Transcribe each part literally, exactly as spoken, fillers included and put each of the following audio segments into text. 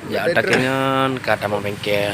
Ya, takutnya ka tamong bengkel.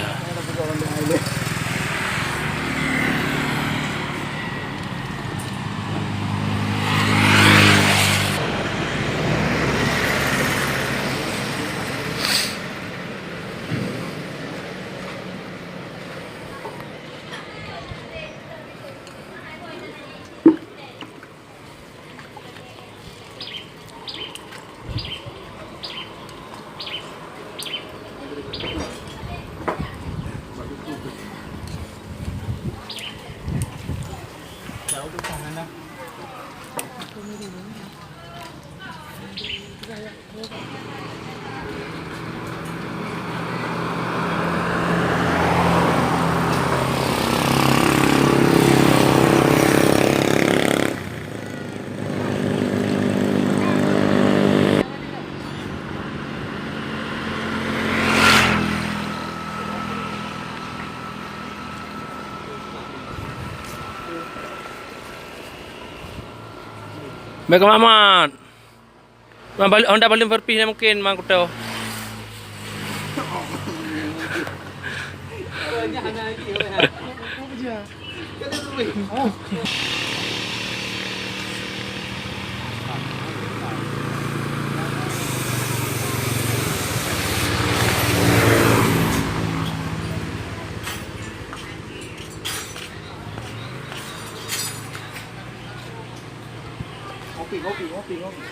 Baik, Mak Mat. Mak, bal-, Honda balum perpih na mungkin, Mak Kuto. Ngopi, ngopi, ngopi, ngopi.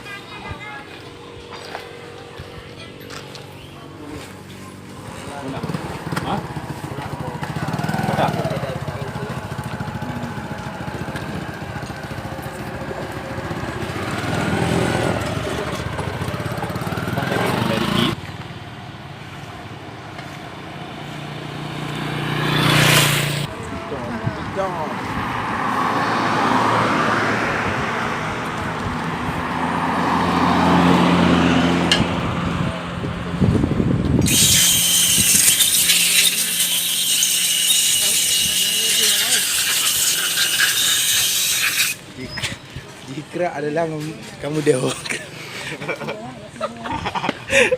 Jikrak adalah ngam-, kamu dewok.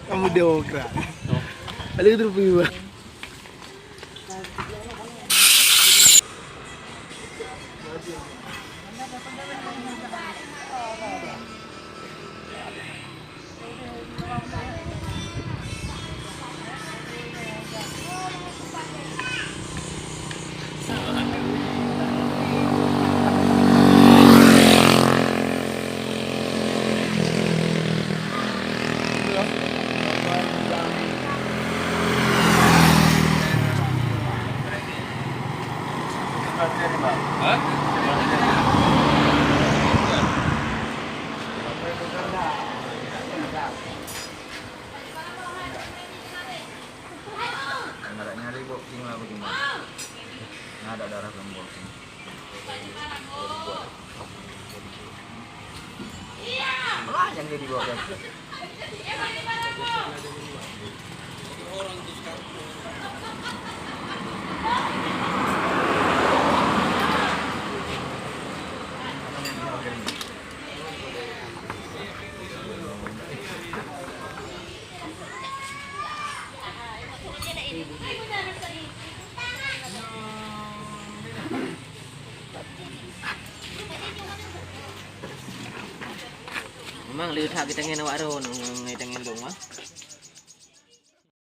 Kamu dewok krak. Ada tu pergi, Bang. Nyari boxing lah bagaimana? Nah, ada darah dalam boxing. Lah, yang jadi boxing. Memang le that geutangieng awak droe ngon geutangieng lôn, wah.